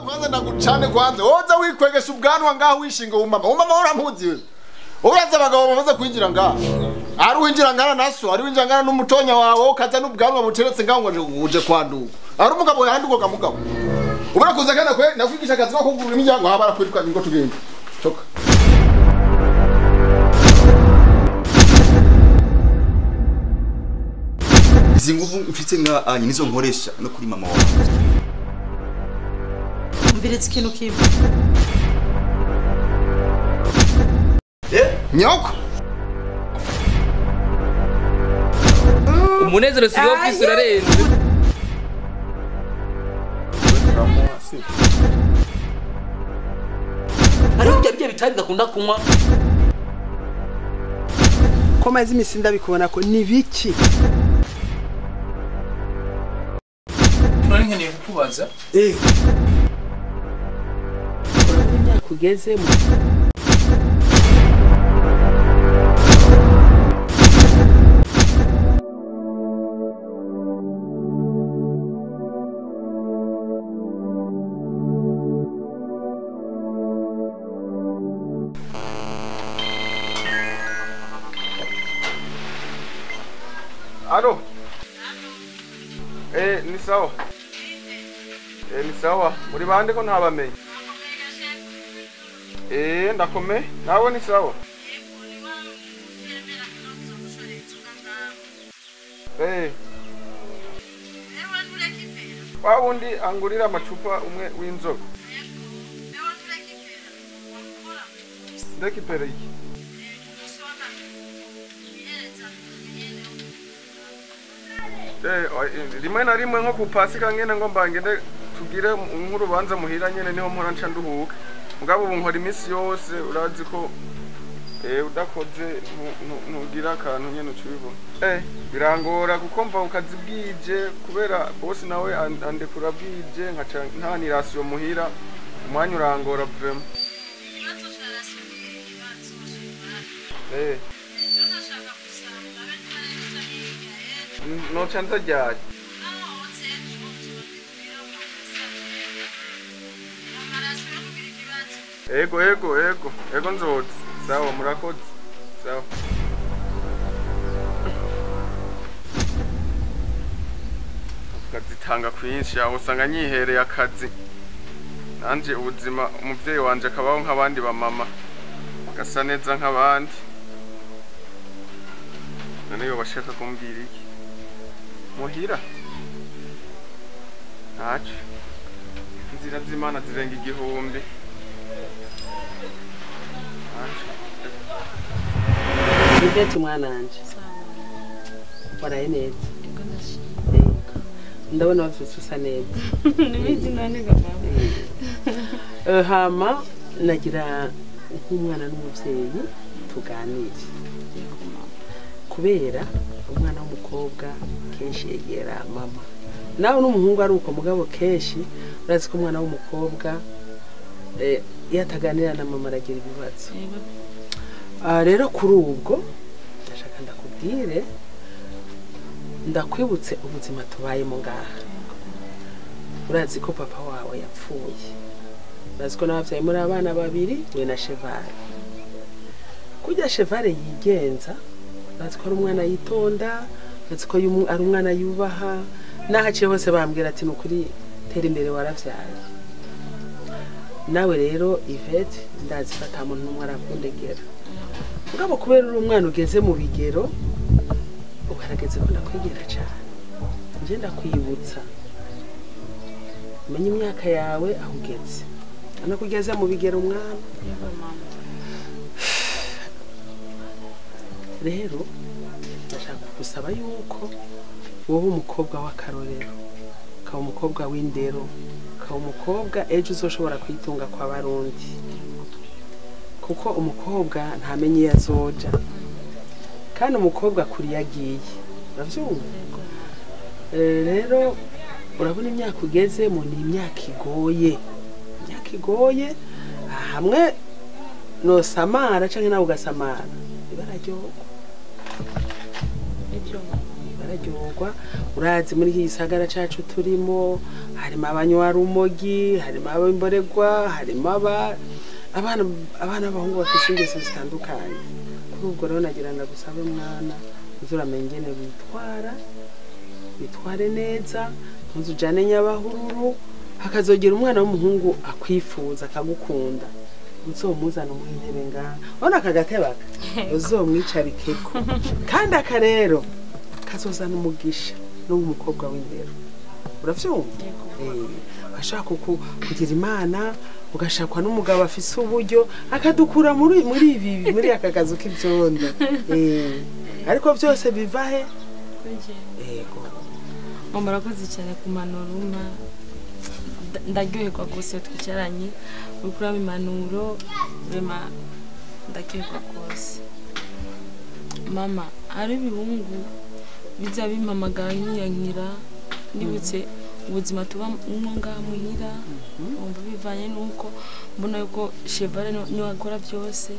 Kwanza ndagucane kwanza woza wikwegesha ubwanwa ngaho wishinga umama umama uramuzi wewe uraza abagabo bamaze kwinjira ngaho ari winjira ngana naso ari winjira ngana n'umutonya wawe ukaza n'ubwanwa buteretse ngaho ngo uje kwanduka ari umugabo yanduka mugabo ubura kuza kana kwe nakwigisha akazi ko kugurura imiryango haba arakwiruka ngo tugende toka. Izi nguvu mfite nka anyi nizo nkoresha no kuri mama wawe. Mviretse ikintu kimwe. Nyoko umunezero siyo office urarenze. Ari bya bitari ndakunda kunywa. Ko mazi imisi ndabikubona ko ni biki? Nari nkeneye kukubaza. Kugeze mu Alo. Ni sawa. Ni sawa. Muri bande ko ntabamenye. Ndakome. Nawe ni sawa. Wa wundi angurira amacupa umwe w'inzoga. Ndakipera iki? Rimwe na rimwe nko kupasika ngene ngo mbangende tugire nk'urubanza muhira nyene niho mpora nca nduhuka mugabo ubu nkora iminsi yose urazi ko udakoze ntugira akantu nyene ucubibona. Birangora kuko mva ukazi bwije kubera boss nawe andekura bwije nkaca nta nirasiyo muhira umwanya urangora vraiment. No chanza ryari. Ego ego ego ego nzoza. Sawa murakoze. Sawa. Ukazitanga kwinshi aho usanga nyihereye akazi. Nanje ubuzima umuvyeyi wanje akabaho nk'abandi ba mama. Gasa neza nk'abandi. None yo bashaka kumbwira iki? Muhira ntaco inzira z'Imana zirenga igihumbi. Ivete mwana wanje waraye neza ndabona wavyutse usa neza. Nibizi none mama. Hama nagira nk'umwana n'umuvyeyi tuganire kubera umwana w'umukobwa kenshi yegera mama nawe n'umuhungu ari uko mugabo kenshi urazi ko umwana w'umukobwa iyo ataganira na mama aragira ibibazo. Rero kuri ubwo ndashaka ndakubwire ndakwibutse ubuzima tubayemo ngaha. Urazi ko papa wawe yapfuye, urazi ko n'abavyeyi muri abana babiri we na Chevale. Kurya Chevale yigenza urazi ko ari umwana yitonda, urazi ko ari umwana yubaha, nahaciye hose bambwira ati nukuri tera imbere waravyaye. Nawe rero Yvette ndazi fata muntu n'umwe arakundegera. Mugabo kubera uri umwana ugeze mu bigero ugaragaze ko ndakwegera cyane. Nje ndakwibutsa menye imyaka yawe aho ugeze. Anakugeze mu bigero umwana. Rero ndashaka gusaba yuko wowe umukobwa w'akarorero, ukaba umukobwa w'indero, ukaba umukobwa ejo uzoshobora kwitunga kwa barundi. Kuko umukobwa ntamenye iyo azoja kandi umukobwa kuri yagiye uravyumva. Rero urabona imyaka ugezemo ni imyaka igoye, imyaka igoye hamwe no samara canke nawe ugasamara ibararyogo. Bararyoherwa urazi muri iki gisagara cacu turimo harimo abanywa rumogi, harimo abimboregwa, harimo abana b'abahungu bafise ingeso zitandukanye. Kuri ubwo rero nagira ndagusabe mwana uzuramenya ingene witware neza, ntuzujane nyabahururu, hakazogera umwana w'umuhungu akwifuza akagukunda uzomuzana umuha intebe ngaha. Urabona aka gatebaka uzomwicarikeko, kandi aka rero kazozana umugisha n'umukobwa w'indero. Uravyumva? Ugashaka kugira Imana, ugashakwa n'umugabo afise uburyo akadukura muri ibi muri aka kazu k'ivyondo. Ariko vyose biva he? Yego. Mama urakoze cyane ku mpanuro umpa, ndaryoherwa rwose iyo twicaranye uri kuraba impanuro, rema ndaryoherwa rwose. Mama hari ibihungu biza bimpamagara nkiyankira, nibutse ubuzima tubamwo ngaha muhira, wumva bivanye n'uko mbona yuko Chevale niwe akora byose,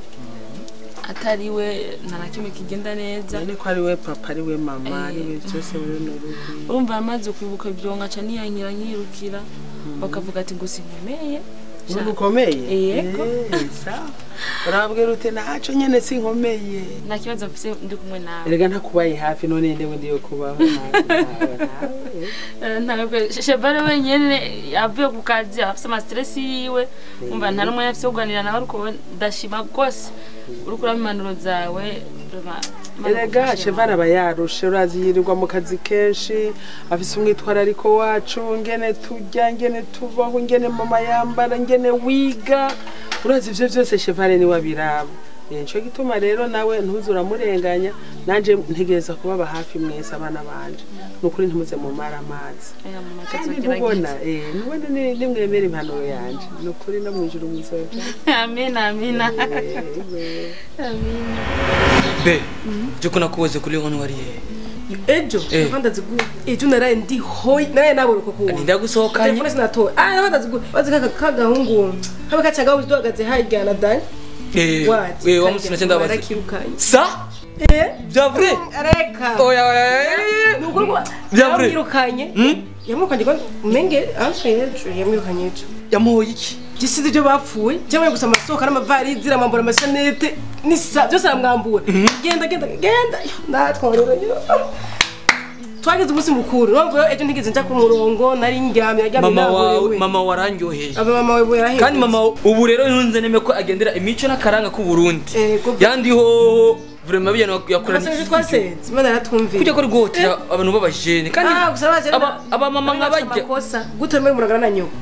atari we nta na kimwe kigenda neza. None ko ari we papa, ari we mama, ari we byose muri runo rugo. Urumva amaze kwibuka ibyo nkaca niyankira nkirukira, bakavuga ati ngo sinkomeye. Ubu ukomeye? Yego. Sawa. Urabwira uti ntaco nyene sinkomeye. Nta kibazo mfise ndi kumwe nawe. Erega ntakubaye hafi none ndewe ndiyo kubaho nawe. Ntabwo Chevale wenyene avuye ku kazi afise ama stress yiwe, umva nta n'umwanya afise wo kuganira nawe, ariko ndashima rwose uri kuraba impanuro zawe. Erega Chevale aba yarushe, urazi yirirwa mu kazi kenshi, afise umwitwarariko wacu, ngene turya, ngene tubaho, ngene mama yambara, ngene wiga, urazi ivyo vyose Chevale niwe abiraba. Nico gituma rero nawe ntuzuramurenganya, nanje ntegereza kubaba hafi mwese abana banje. Nukuri ntimuze mu mara amazi. Kandi ntubona, nubona nimwemera impanuro yanje. Nukuri no mwijuru muzoja. Amina, amina. Amina. Be, je kuna kuweze kuliona wariye. Ejo, ndazi ejo naraye ndi hoyi, naraye naboruko kuwo. Ndagusohokanye. Telefone sinatoye. Ah, ndazi bazi kaka gahungu. Habe kacaga uduhagaze harya na Dani. Wa musina cyenda bazi. Sa? Bya vrai? Reka. Oya oya. Nukuri bya vrai. Yamwirukanye. Yamwirukanye ko menge answe ejo yamwirukanye ejo. Yamuhoye iki? Gisize ibyo bapfuye. Cyangwa gusa amasoka n'amavarizi ramambura amashanete nisa byose aramwambura. Genda genda genda. Ndatworera. Twagize umunsi mukuru. Urumva ejo ntigeze nja ku murongo nari ndyamye naryamye. Mama wawe, mama warandyoheye. Aba mama we yarahindutse. Kandi mama ubu rero nunze neme ko agendera imico n'akaranga ku Burundi. Yandi ho vraiment bijana yakora. Amasengesho twasenze Imana yaratwumviye. Kujya ko rwotera abantu b'abajene kandi aba mama nk'abajya amakosa gute muri muragana na nyoko.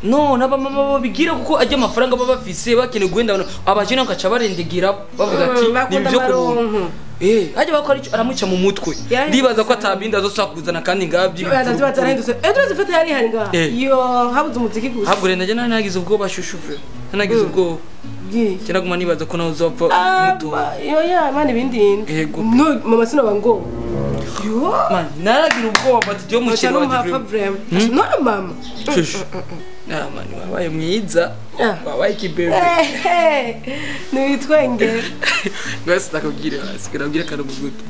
No, naba mama babigira kuko ajya amafaranga baba bafise bakeneye guhenda abajene bakaca barendegira bavuga ati ni byo kubuntu. Ajya bakora aramuca mu mutwe. Ndibaza ko atabindi azosakuzana kandi ngabyi. Bazarahindutse. Ejo zifata yari hari ngaha. Yo habuze umuziki gusa. Habwo rero naje nagize ubwoba shushu vre. Nagize ubwoba. Cyane guma nibaza ko nawe uzopfa muto. Yo ya mani bindi. No mama sino bango. Yo man naragira ubwoba bati byo mukino wa vrem. No mama. Shushu. Ah mani wabaye mwiza. Wabaye kibebe. Nitwenge. Ngasi ndakubwira hasi kirabwira karo mu gutwi.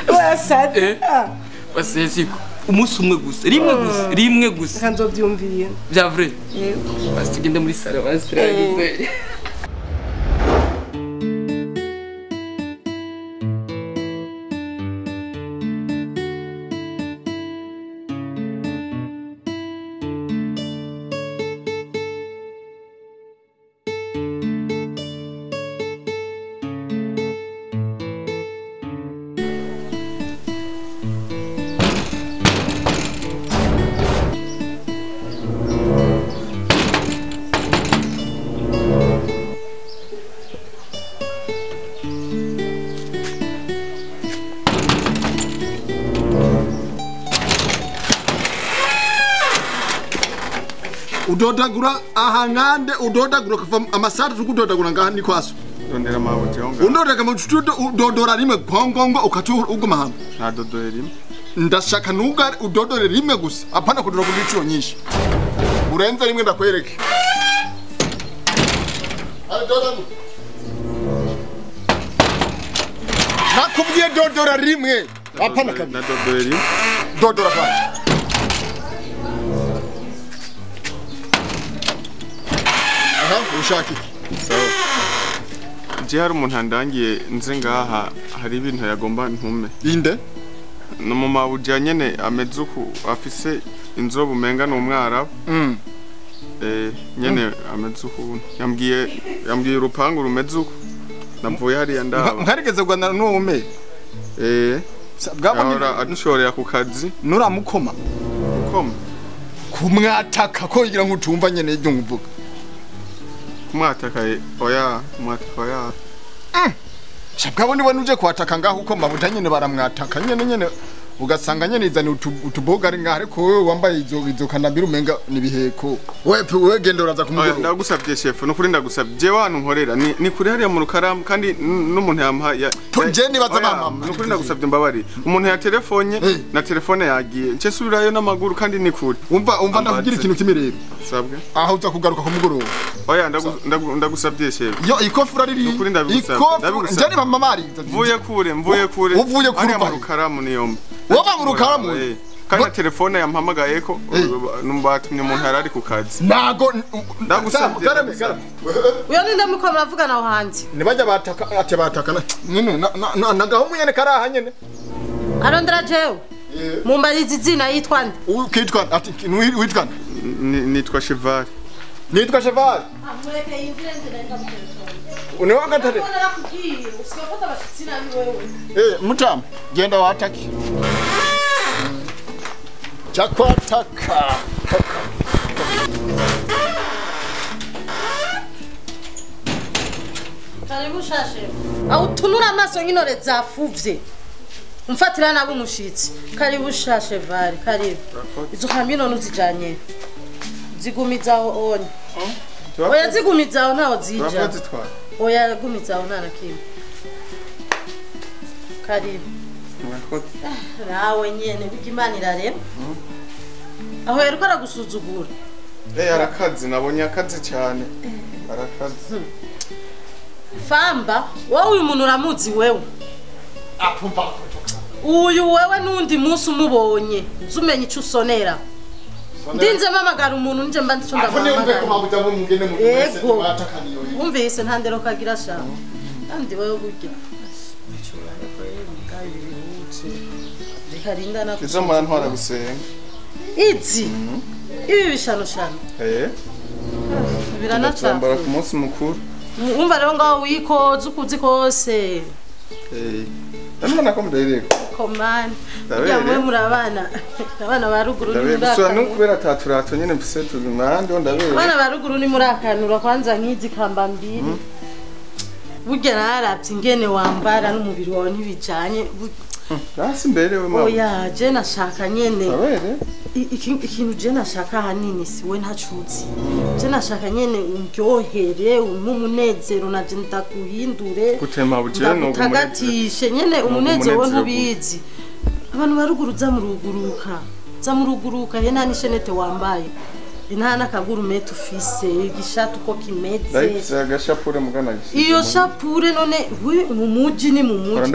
Wasate. Wasesiko. Umunsi umwe gusa, rimwe gusa, rimwe gusa. Kanzobyumviye. Bya vrai. Yego. Basi tugende muri sala basi turagize. Udodagura ahangande udodagura kuva amasatu tukudodagura ngaha ni kwaso Dondera mabuti yonga Undodaga mu udodora rimwe gongongo ukacu uguma hamwe Nta dodore rimwe Ndashaka nuga udodore rimwe gusa apana kudodora kubiciro nyinshi Urenze rimwe ndakwereke Ari dodagura Nakubwiye dodora rimwe. Hapana kabiri. Na dodora rimwe. Dodora kwanza. Aha, ushaka iki? Sawa. Je hari umuntu andangiye nze ngaha hari ibintu yagomba ntume. Inde? No mu mabuja nyene ameze uku afise inzobe umenga n'umwarabu. Nyene ameze uku yambwiye urupangu rumeze uku. Navuye hariya ndaba. Nkarigeze kugana n'uwo ume. Bwabona adushorera ku kazi. Nuramukoma. Ukoma. Kumwataka ko yigira nkutumva nyene ibyo nkuvuga. Kumwataka oya, kumwataka oya. Shabwabo niwe nuje kwataka ngaho uko mabuta nyene baramwataka nyene nyene ugasanga nyene izani utuboga ari ngaho ariko wewe wambaye izo kanambira umenga nibiheko. Wewe genda uraza kumugora. Ndagusabye chef nukuri ndagusabye je wantu nkorera ni kuri hariya mu rukaramu kandi n'umuntu yampa je nibaza mama nukuri ndagusabye mbabari umuntu ya telefonye na telefone yagiye nce subirayo n'amaguru kandi ni kuri umva ndakugira ikintu kimwe rero sabwe aho uza kugaruka kumugoroba oya ndagusabye chef yo ikofura riri nukuri ndagusabye je ni mama mari mvuye kure uvuye kure mu rukaramu niyo woba mu rukaramu kandi telefone yampamagaye ko numbatumye umuntu arari ku kazi nago ndagusabye uyo ninde muko muravugana aho hanze nibajya bataka ate bataka nyene nagaho nyene karaha nyene arondera jewe mumbariza izina yitwa nde ukitwa ati witwa nitwa Cheval nitwa Cheval mureke yinjire nde unewa gatare mutamu genda wataki chakwataka karibu shashe au tunura amaso nk'intore zafuvye umfatira nabo umushitsi karibu shashe vari karibu izo kamino nuzijanye zigumizaho onye oya zigumizaho ntaho zija oya gumizaho nta na kimwe karibu nawe nyene burya Imana irarema aho yariko aragusuzugura arakazi nabonye akazi cyane arakazi famba wowe uyu muntu uramuzi wewe uyu wewe n'undi munsi umubonye uzumenye ico usonera ndinze mpamagara umuntu nje mba ndico ndamuhamagara wumvise nta ndero kagira sha kandi wewe burya izo murantwara gusenga izi ibi bishano shano biranacambara ku munsi mukuru umva rero ngaho wikoza ukuzi kose ndabona ko mudahereko komani burya mwe muri abana ba ruguru ni muri gusa no kubera ataturato nyene mfise tuzimande ndabere abana ba ruguru ni muri akanura kwanza nk'izi kamba mbiri burya nararavye ingene wambara n'umubiri wawe ntibijanye nasi mberewe mama oya je nashaka nyene ikintu je nashaka hanini si we ntacuzi je nashaka nyene umryohere umunezero naje ndaguhindure gutema buje no gutagatishe nyene umunezero we ntubizi abantu baruguru za muruguruka he nta nishenete wambaye nta n'akagurumete ufise igishati uko kimeze ndayifise agashapure mugana iyo shapure none mu muji ni mu muji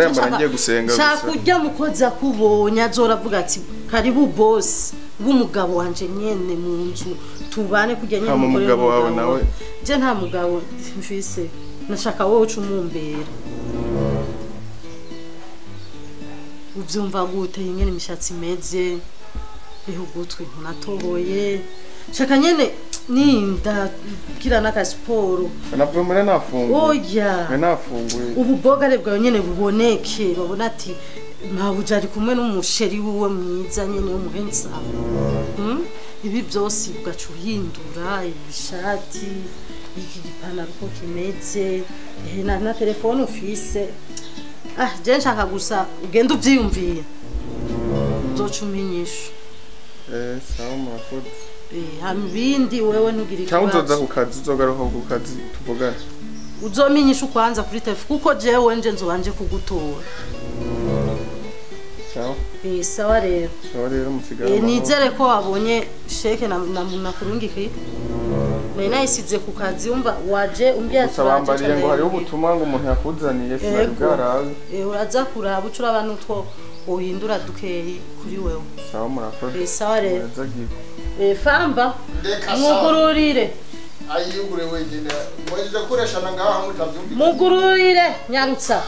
nshaka kurya mukozi akubonye azoravuga ati karibu boss w'umugabo wanje nyene mu nzu tubane kurya nyene umugabo wawe nawe je nta mugabo mfise nashaka wowe uca umumbera uvyumva gute ingene imishatsi imeze ihugutwi ntunatoboye shaka nyene ninda gira naka siporo navuye muri nafunguye oya nafunguye ububogare bwawe nyene buboneke babona ati mabuja ari kumwe n'umusheri wiwe mwiza nyene w'umuhensa ibi byose ugaca uhindura ibishati iki gipantaro uko kimeze na telefone ufise je nshaka gusa ugenda uvyiyumviye uzoca umenyesha sawa murakoze hambindi wewe ntugira ikibazo cyangwa uzoza ku kazi uzogaruka ku kazi tuvugane uzomenyesha ukwanza kuri telefone kuko jewe nje nzobanje kugutora sawa sawa rero sawa rero musigara nizere ko wabonye sheke na nakurungiki Nari nayisize ku kazi umva waje umbya Gusa bambariye ngo hariho ubutumwa ngo umuntu yakuzaniye sinari bwarabe. Uraza kuraba uca uraba n'utwo uhindura dukeyi kuri wewe. Sawa murakoze. Sawa rero. Famba mugururire. Ayigure wenyine. Mwaje kureshana ngaha mutavyumvira. Mugururire nyarutsa.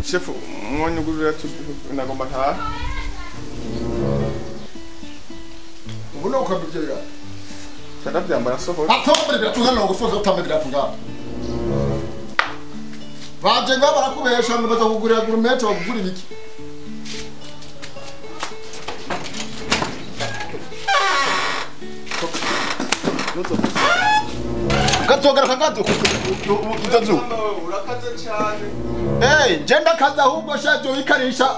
Chef mwanyugurira nagomba ntaha. Ubuno ukambye bira. Ndavyambara sohoka. Atombere biratunga no gusoza utambe biratunga. Baje ngo barakubesha ngo bazakugurira gourmet bakugurira iki? Katogaruka ngato utazu. Urakaze cyane. Eh, je ndakaza ahubwo shaje wikarisha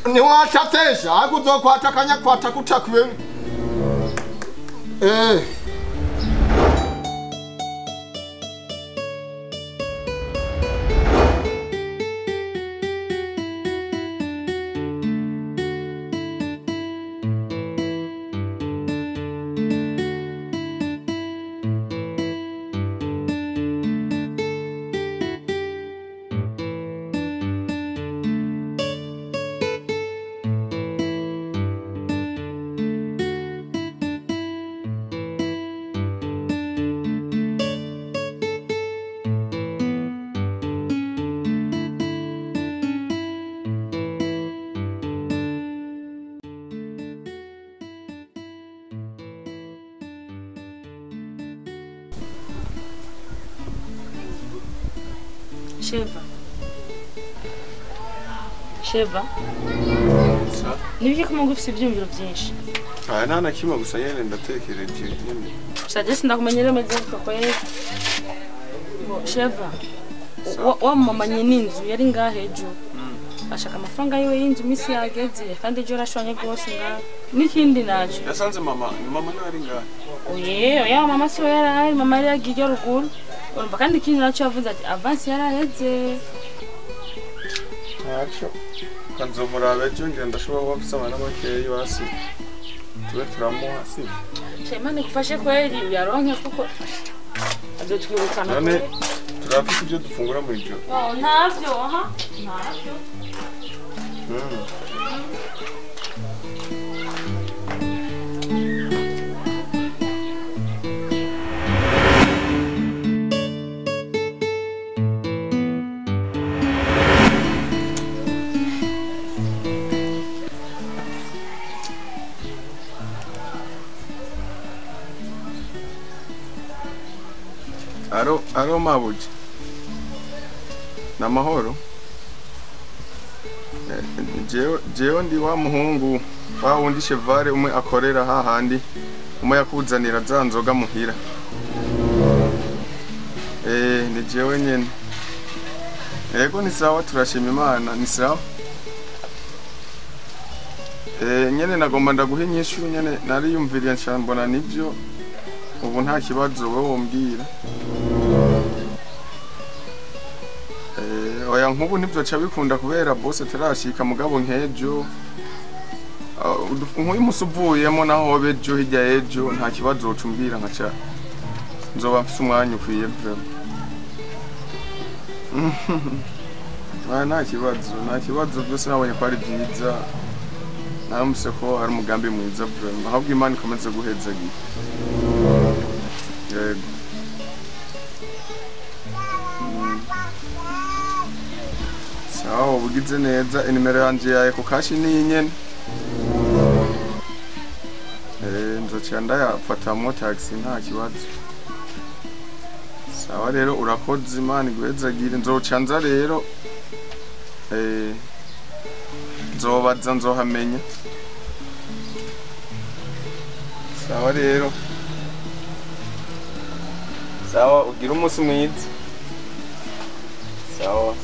ni watatesha akuzokwata kanya kwata kutakwe. Eh. Sheva. Sheva. Nibiki ko mungu ufite ibyumviro byinshi. Ah nta na kimwe gusa nyene ndatekereje nyene. Shaje sindakumenyera meze ko yeye. Sheva. Wa mama nyine inzu yari ngahe ejo. Ashaka amafaranga yiwe y'inzu misi yageze kandi ejo yarashonye rwose ngahe. N'ikindi naco. Yasanze mama, mama nawe ari ngahe. Oye, oya mama siwe yarahari, mama yari yagiye ruguru. Urumva kandi ikindi naco yavuze ati avance yaraheze. Ntaco. Kanzomuraba ejo ngira ndashobora kuba mfise amahera makeyi basi. Tube turamuha si. Shema nikufashe kweli uyaronke kuko azotwirukana. None turafise ibyo dufungura muri ijoro. Oh, ntavyo aha. Ntavyo. Aro mabuji. Namahoro. Jewe ndi wa muhungu wa wundi Chevare umwe akorera hahandi umwe yakuzanira za nzoga muhira. Ni jewe nyene. Ego ni sawa turashima Imana ni sawa. Nyene nagomba ndaguha inyishu nyene nariyumviriye nshambona nivyo ubu nta kibazo wowe wombwira. Oya nkubu nivyo ca bikunda kubera boss atarashika mugabo nkejo nkuyu musuvuyemo naho bejo hirya ejo nta kibazo wocumbira nkaca nzoba mfise umwanya ukwiye vraiment. Nta kibazo byose nabonye ko ari byiza naramuse ko ari umugambi mwiza vraiment ahubwo Imana ikomeze guhezagira. Yego. Sawa ubugize neza inimero yanje yaye ku kashi ni nyene. Nzoca ndayafatamwo taxi nta kibazo. Sawa rero urakoze Imana iguhezagire nzoca nza rero nzobaza nzohamenya. Sawa rero. Sawa ugira umunsi mwiza. Sawa.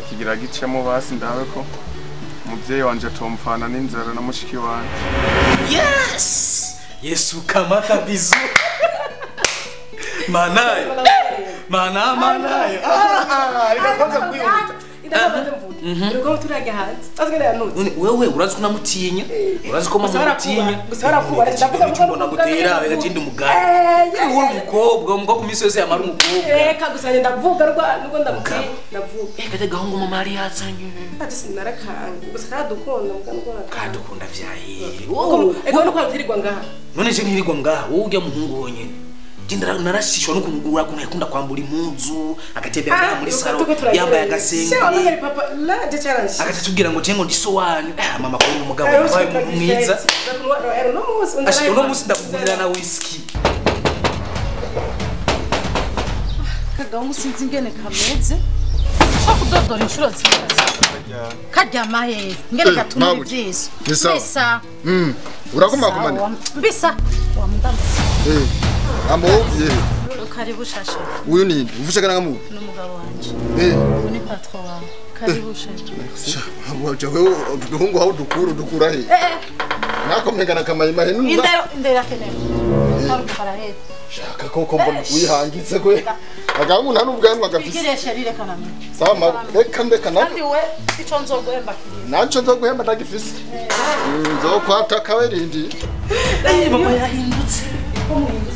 Kigira gicemo basi ndabe ko umuvyeyi wanje atomfana n'inzara na mushiki wanje. Yes! Yesu kamata bizu. Manayo. Mana manayo. Ah, reka kwanza kwihuta. Ndabona mvuge. Uriko turajya hanze. Azigana yanutse. Wewe urazi ko namutinya. Urazi ko mama mutinya. Gusa barakuba ndavuga ngo mbona gutera bega umugani. Uri umukobwa, umukobwa ku minsi yose yamara umukobwa. Reka gusa ngenda ndavuga rwa ndamutinya ndavuga. Kajya gahungu mama yari yazanye. Ati sinarakanga. Gusa kadukunda mugani. Kadukunda vyaye. Ego nuko utirirwa ngaha. None je ntirirwa ngaha, wowe ujya muhungu wonyene. Jindara narashishwa n'ukuntu ukuntu yakunda kwambura impuzu, agatembera muri salo, yambaye agasenge. Agaca tubwira ngo je ngo ndi so wanyu. Mama ko umugabo wabaye umuntu mwiza. Uno munsi ndakugurira na whisky. Kagahungu sinzi ingene kameze. Ushaka kudodora inshuro zikaze. Karyama he ngene gatuma ibyiso. Bisa. Urakoma kumane. Bisa. Wa mudamu. Amuye. Karibu shasha. Uyu ni uvushaka ngamu? N'umugabo wanje. Ni patron wawe. Karibu shasha. Waje wewe uduhungu aho dukura he? Nakomengana kamayima he. Indero indero kenewe. Harukara he. Shaka koko mbona uyihangitse kwe. Agahungu nta n'ubwanwa gafise. Bigire sharire kaname. Sawa reka ndeka na. Kandi we ico nzoguhemba kiri. Naco nzoguhemba ndagifise. Nzokwata kaberindi. Mama yahindutse. Ko muhindutse.